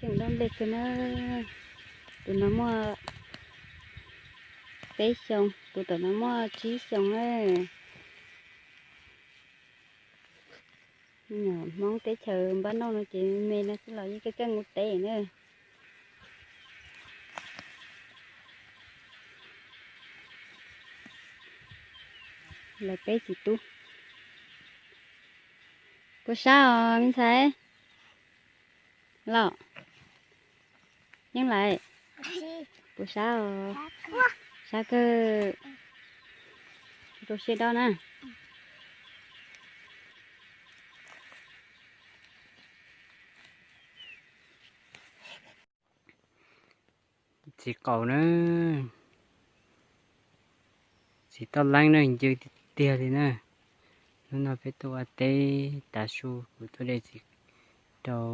Coob nplej kawg na. Tus no muaj peb xyoos, tus tom no muaj tsib xyoos na. Hmoob teb chaws npaj noj no ces me no xwb los yeej kaj kaj mus teb na. Lawv peb txiv tub. Puas sab os me ntxhais? Los, Yeej Lais, puas sab os? Sab kawg. Rau siab dob na. Txiv qaub na, txiv toj leeb na, ncw tiag tiag li na. Hnub no peb tuaj ua teb tav su kuv tuaj de txiv rau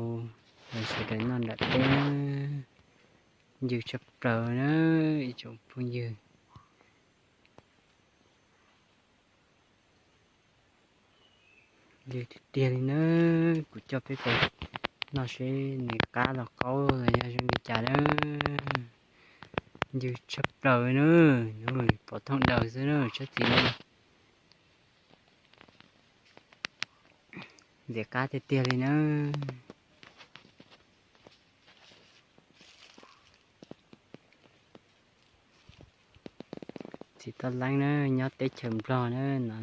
sawv daws noj nram teb na. Ncw tshaj plaws na ib tsoom phooj ywg. Ncw tiag tiag li na, kuv coj peb pais noj seb nws qab los qaub los yog zoo li cas na. Ncw tshaj plaws na, pov thooj daws xwb na, sab txiv no. Ntxim qab tiag tiag li na. Txiv toj leeb na, nyob teb chaws Nplog na no,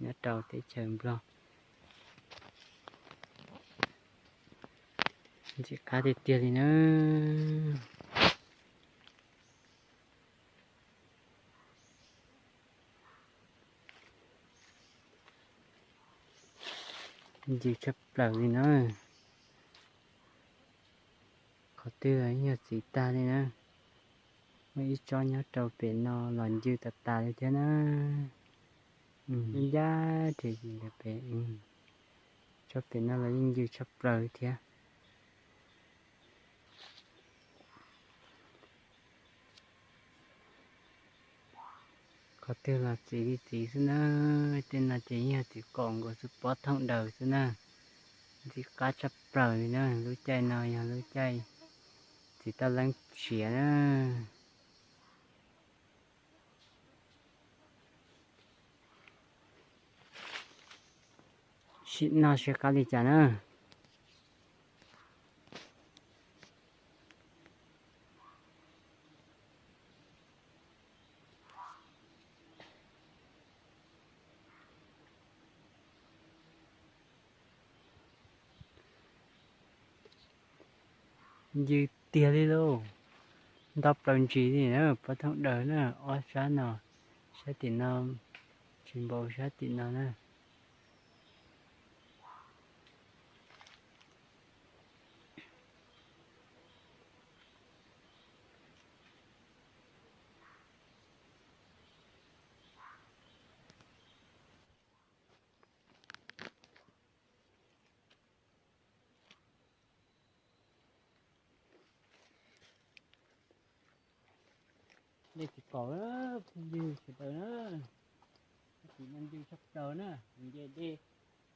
nyob rau teb chaws Nplog. Ntxim qab tiag tiag li na. Ncw tshaj plaws li na. Qhov twg los yog txiv tag li na. Muaj ib tsob nyob rau pem no los ncw tas tas li thiab na. Ncaj rhe ntawm pem, tsob pem no los yeej ncw tshaj plaws thiab. Qhov twg los txiv li txiv xwb na. Tej no ces yeej yog txiv qaub nkaus xwb, pov thooj daws xwb na. Ntxim qab tshaj plaws li na, lub caij no yog lub caij txiv toj leeb siav na. Sim no seb qab li cas na. Ncw tiag li lauj. Nto plaws ntsis li na, pov thooj daws na, ob sab no, sab tim no tsis npaum sab tim no na. Dej tsis kaus, phooj ywg sawv daws na. Tab sis no ncw tshaj plaws na, nce dej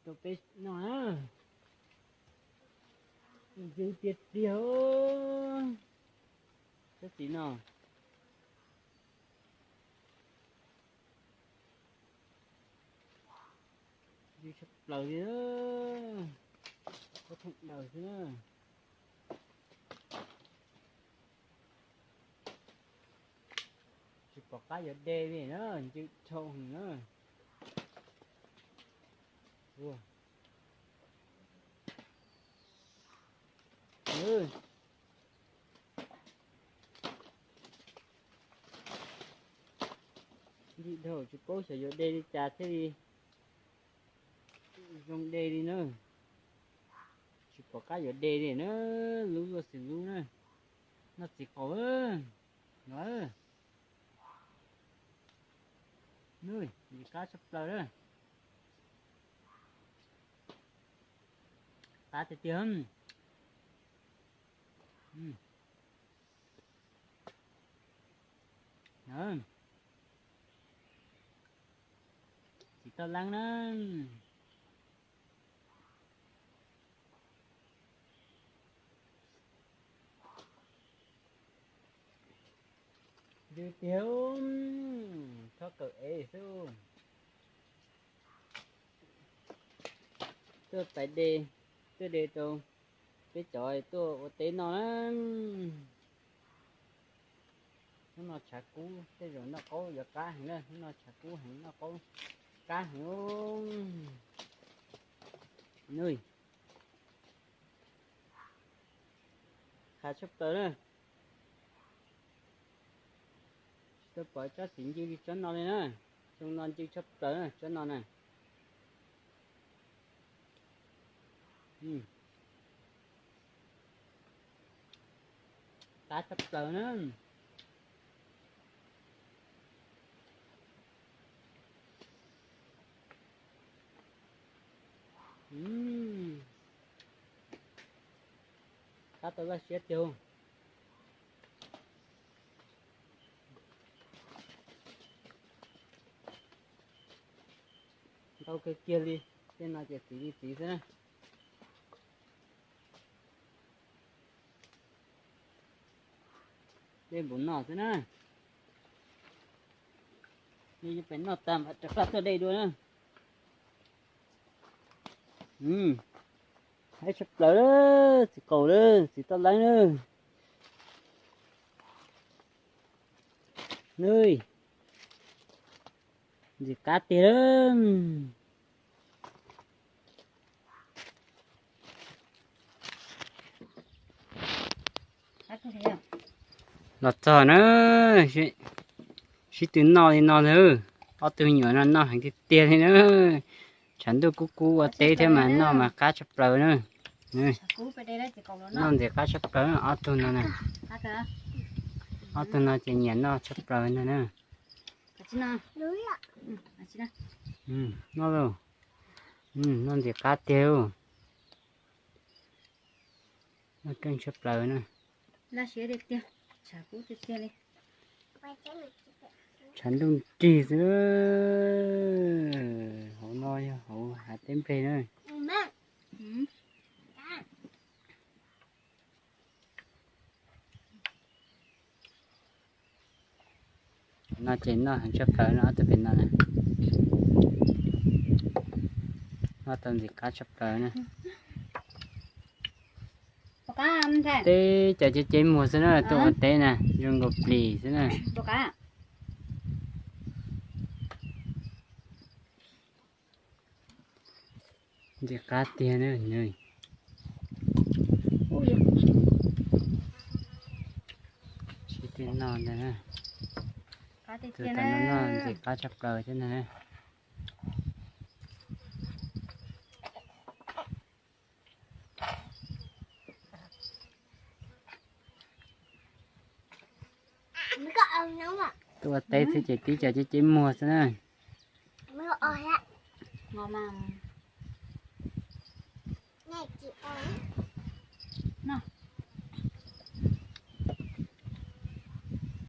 rau peb noj na. Ncw tiag tiag. Tab sis no ncw tshaj plaws li, pov thooj daws xwb na. Tsis pom qab yuav de li na, ncw dhau heev na. Ncw dhau tsis paub xyov yuav de li cas thiaj li zoo de li na. Tsis pom qab yuav de li na, lub luaj xim lub na. Noj txiv qaub no. Ncw qab tshaj plaws na. Qab tiag tiag. Txiv toj leeb na. Tiag, txhob kawm ev xwb. Tuaj pais de, tuaj de rau peb cov tuaj ua teb noj na. Hnub no tshav kub tej zaum noj qaub yuav qab heev na, hnub no tshav kub heev noj qaub qab heev. Qab tshaj plaws na. Tsis tau pom tsob txiv ncw li tsob no li na. Xyoo no ncw tshaj plaws na tsob no na. Qab tshaj plaws na. Qab tau laj siab tiag. Ntau kawg kiag li, tej no ces txiv li txiv xwb na. Dej npaum no xwb na. Nej yeej pais noj tag mam rov qab tuaj de dua na. Haib tshaj plaws, txiv qaub lawm, txiv toj leeb lawm. Ntxim qab tiag lawm. Los txog na, sib tw noj li no ntag. Ob tug me nyuam no noj heev tiag tiag li na. Tshav ntuj kub kub ua teb thiab mas noj mas qab tshaj plaws na. Noj ntxim qab tshaj plaws ob tug no na. Ob tug no ces nyiam noj tshaj plaws ntag na. Noj lauj. Noj ntxim qab tiag. Noj keej tshaj plaws na. Tshav ntuj nrig xwb. Hauv no yog hauv hav teb nplej na. No ces noj heev tshaj plaws no ob tug pem no na. Noj tau ntxim qab tshaj plaws na. Teb cov cev cev muag xwb na, tuaj ua teb na, zoo nkaus plis xwb na. Ntxim qab tiag na. Sib tw noj ntag. Tus tom no noj ntxim qab tshaj plaws thiab ntag na. Tuaj ua teb xwb ces tib co cev cev muag xwb na.